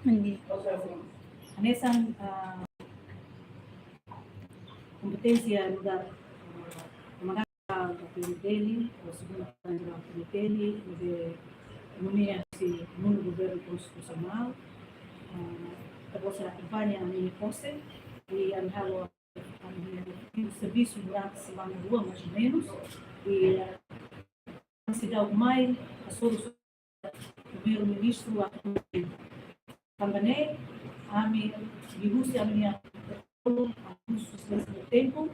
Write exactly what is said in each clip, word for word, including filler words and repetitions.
Mandi. Hanesan, ah, kompeténsia nu'udar, ah, komandante P N P L, ou segundu komandante P N P L, de Komunidade Mundo Governo Konstitusionál, ah, ita-boot sira akompaña ami-nia pose, i ami halo ami-nia servisu durante semana rua, mais ou menus, i, ah, seidauk mai hasoru Primeiru-Ministru atu tanba ne'e, ami liuhusi ami-nia Sua Exelénsia no tempu,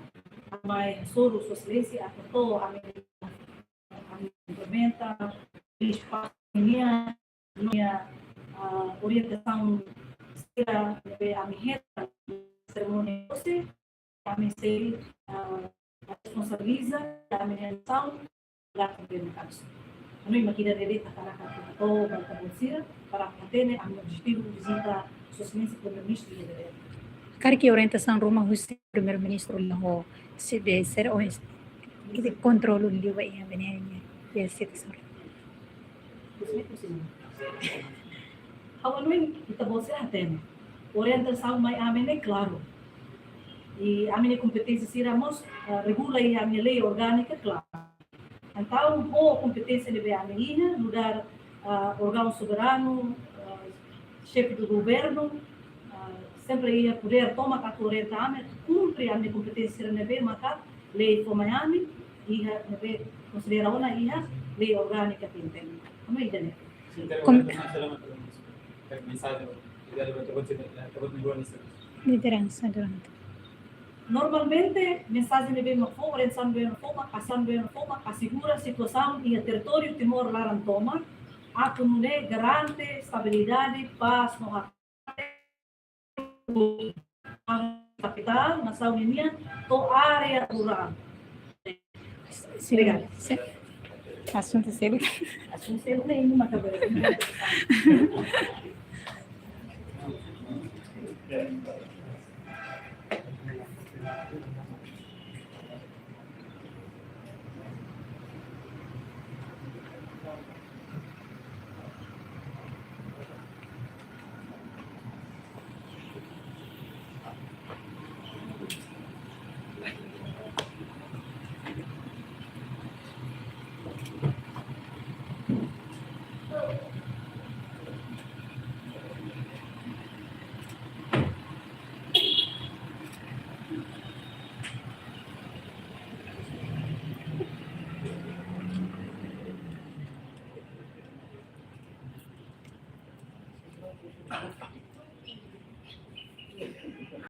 ami hasoru Sua Exelénsia atu to'o ami, ami implementa, espasu nian, ninia, ah, orientasaun sira ne'ebé ami hetan serimónia hosi, ami sei, ah, responsabiliza ami-nia nasaun, la problema kaso. Anu ima kida dede takara ka to balta bolsira para hatene ami objetivu vizita Sua Exelénsia Primeiru-Ministru dede. Karik orientasaun ruma husi Primeiru-Ministru la ho se de ser o es-, ita kontrolu liu ba iha venenye ya situasaun. Ha'u hanoin ita-boot sira hatene. Orientasaun mai ami ne'e klaru. I ami-nia kompeténsia sira mós, ah, regula iha ami-nia lei orgánika klaru. Entaun, ho kompeténsia ne'ebé ami iha, nu'udar, ah, órgaun soberanu, ah, xefe do governu, ah, sempre iha podér tomak atu orienta ami, kumpre ami-nia kompeténsia sira ne'ebé maka lei fó mai ami, iha ne'ebé konsidera ona iha lei orgánika P N P L. Ami ida-ne'e. Kom- Mensajen, mensajen, lideransa durante. Normalmente, mensajen ne'ebé mak fó, orientasaun ne'ebé mak fó, mak hanesan ne'ebé mak fó, mak asegura situasaun iha territóriu Timor laran tomak, atu nune'e garante estabilidade, pás no ha-, kapitál, nasaun ninian, to'o área rurál. Sin, obrigada. Sin. Asuntu seluk. Asuntu seluk ne'e imi mak bele.